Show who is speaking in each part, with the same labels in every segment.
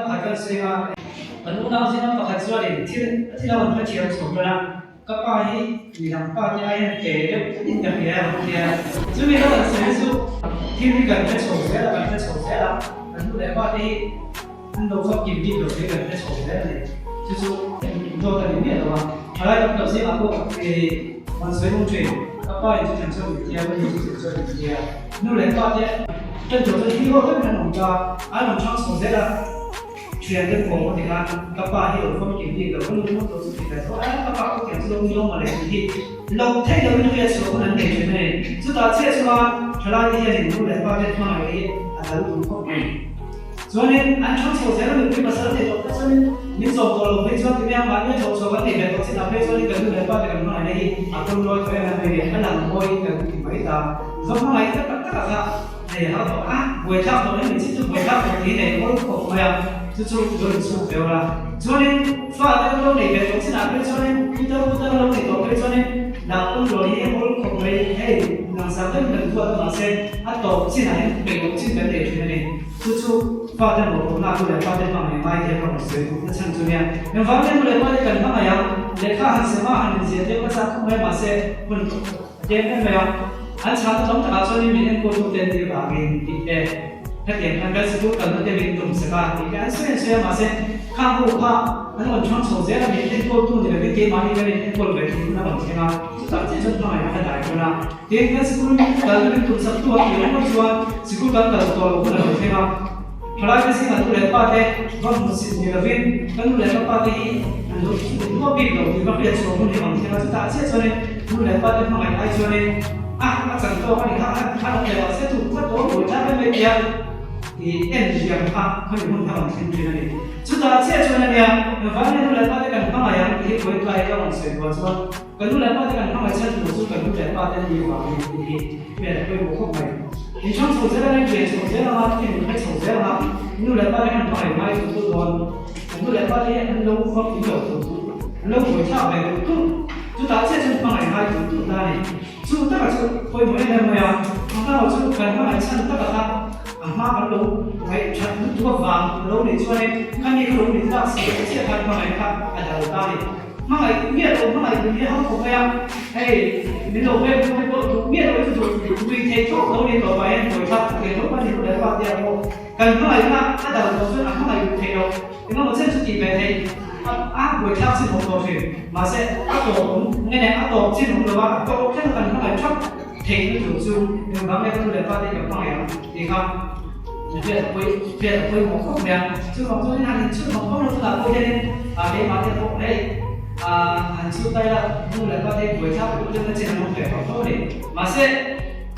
Speaker 1: pakhat kan sawi a, kan unau zinga pakhat chuanin thil a thil a rawn hrethiam chho tan a, ka pa hi midang pa te aiin te deuh in ka hria a rawn ti a. Chumi lo an sawi chu thil hi kan hre chho zel a, kan hre chho zel a, kan nu leh pa te hi An lo fak kim bik lo hle kan hre chho zel a ni. Chu chu dawt a ni miah lo a, thalai tam tak zingah pawh ih rawn sawi awm thin. Ka pa in chutiang chuan min tia, ka nu chutiang chuan min tia. Nu leh pa te tan tur chuan hero vek an awm ta, an rawn chhang chho zel a. Thian te pawh a ti khan ka pa hi lo fak kim bik lo, ka nu pawh lo chuti ve tho a, ka pa pawh tiang chu lo ni lo mawle tih hi lo theih loin hriat chhuah hun an nei thin a ni. Chutah chiah chuan thalai te hianin nu leh pa te hmangaih hi a dal duh khawp mai. Chuanin an chhang chho zel a nupui pasal nei tawh te chuanin min zawm tawh lo phei chuan ti mai a, mahni a thawh chhuah kan nei ve tawh chinah phei chuanin kan nu leh pa te kan hmangaihna hi a pawn lawi tawh em em mai le, a lang mawiin kan ti mai ta. Va hmangaih ta tak tak a kha nei har tawh a, buaithlak tawh em chin chu buaithlak tawh tih nei awl khawp mai a, chu chu lo inchhung ve ula. Chuanin fa te kan lo nei ve tawh chinah phei chuanin putar putar lo nei tawh phei chuanin nang pawn lawi hi awl khawp mai, hei langsar deuhin kan duat a mahse a tawp chinah hian peih loh chin kan nei thin a ni. Chu chu fate mawhphurhna nu leh pate hmangaih ngai te ka rawn sawi duh na chhan chu nia. Engvang nge nu leh pate kan hmangaih a, lehkha han sem a, han inziah deuh ka chak khawp mai mahse hun a tlem em mai a. An chhahna tam takah chuanin min enkawltu te an nih avangin tih te, hetiang khan kan sikul kalna te min tum sak a tih te an sawi an sawi a mahse khang ho kha an rawn chhang chho zel a, min enkawltu ni lovin keimahni kan in enkawl ve thei hun a rawn thleng a, chutah chiah chuan hmangaihna ka dai dawn a. Tin, kan sikul kalna min tum sak tu a tih ringawt chuan sikul kan kal tawh lo hun a lo thleng a. Thalaite zingah nu leh pa te va hmu chilh ni lovin ka nu leh ka pa te hi an lo chhun duah bik lo tih va hriat chhuah hun hi a awm thleng a. Chutah chiah chuanin nu leh pa te hmangaih ai chuanin a a chan tawk a ni kha, a rawn leh vah se tu kha tawh buai thlak em mai tia tih en ziam kha khami hun kha a rawn thleng thin a ni. Chutah chiah chuan ania, engvangin nu leh pa te kan hmangaih ang tih hi buaitlai ka rawn sawi buah chuan Kan nu leh pa te kan hmangaih chhan tur chu kan nu leh pa te an nih vangin tih hi hmel a pawimawh khawp mai. In chhang chho zel anga, in pian chho zel anga, in inhre chho zel anga, nu leh pa te khan hmangaih ngai tur chu dawn. Kan nu leh pa te hi an lo famkim lo tur chu an lo buaithlak ve tur tur, chutah chiah chuan hmangaih ngai tur tur ta a ni. Chu taka chu pawimawh em em mai a, a hma ho chu kan hmangaih chhan taka kha a hma kan lo ngaihṭhat lutuk avang lo nih chuanin khami kha lo nih tak si chiah khan hmangaih kha a dal ta a ni. Hmangaih miah lo, hmangaih duh hi a hau khawp mai a, hei min lo veng pawh te pawh duh miah lo chu duh tui thei tawk lo ni tawh mai a, hnuai thlak a thei hlauh a ni ru leh pa te ah pawh kan hmangaihna a dal tawh chuan a hmangaih duh thei lo, engemaw chen chu tih ve thei a a buai thlak chin awm tawh thin, mahse a tawp awm nge nge a tawp chin awm lo a, a tawp thleng a kan hmangaih thap theih na tur chu engvang nge ka nu leh pa te kan hmangaih ang tih kha hriat a pawi hriat a pawimawh khawp mai a, chuvang chuanin han inchhut vang vang lo tunah pawh hianin ah keimah te pawh hei ah han chhut ta ila nu leh pa te buai thlak lutuk deuh na chin an awm ve tawh tho a ni. Mahse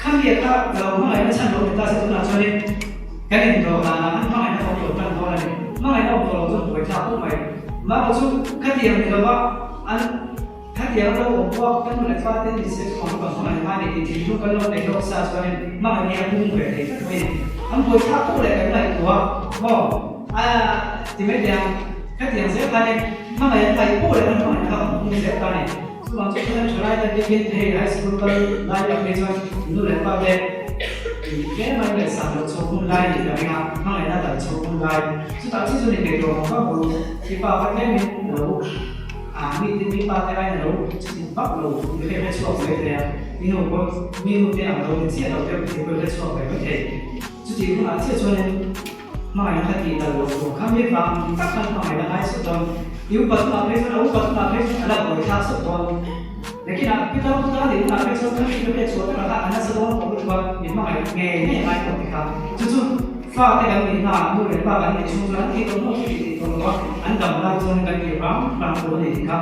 Speaker 1: khami kha ka lo hmangaihna chhan lo ni ta se tunah chuanin kan indawh danah khan hmangaihna awm lo tan dawn a ni. Hmangaihna awm tawh lo chuan buai thlak khawp mai. Mahse chu khatiang ni lova an. Khatiang lo awm pawh ka nu leh pa te ni se chu ang ka hmangaih ngai ni tih thinlung kan lo nei lawk sa chuanin hmangaih hi a pum ve thei tlat mai a ni. An buaithlak pawh leh kan ngaihtuah maw a ti mai teh ang. Khatiang zel khanin hmangaih an ngaih pawh leh an hmangaih kha an pum zel ta a ni. Chuvang chu chuan thalai te biakin hei high school kal lai ah phei chuan nu leh pa te tlem a ngaihsan loh chho hun lai ni ta ring a, hmangaihna dal chho hun lai. Chutah chiah chu ni thei tawh ang vak lo, i pa kha tlemin lo. A mi te mi pa te aiin a lo chhun vak lo tih kha i hre chhuak mai thei a, i nu pawh mi nu te ang lo ni chiah lo deuh tih pawh i hre chhuak ve mai thei. Chutih hunah chiah chuanin hmangaihna kha tih dal loh tur kha mi vang tak khan hmangaihna ngai sawt dawn. I upa tunah phei chuan a upa tunah phei chuan a la buaithlak sawt dawn. Nakinah pitar putar a nih hunah phei chuan kha mi ka hriat chhuah takah kha a nasa dawn tawh lutuk a, mi hmangaih ngei ngei ngai tawh ti kha. Chu chu. Fate kan nih hna, nu leh pa kan nih chhung chuan an thih tawh hnuah chu tih tawh lo a, an dam lai chuan kan tih rang rang tur a ni tih kha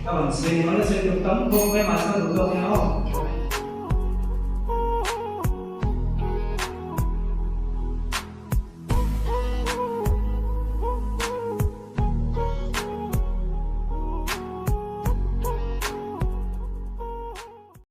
Speaker 1: ka rawn sawi ni. Mawle sawi tur tam bawk mai mahse ka duh tawk nia aw.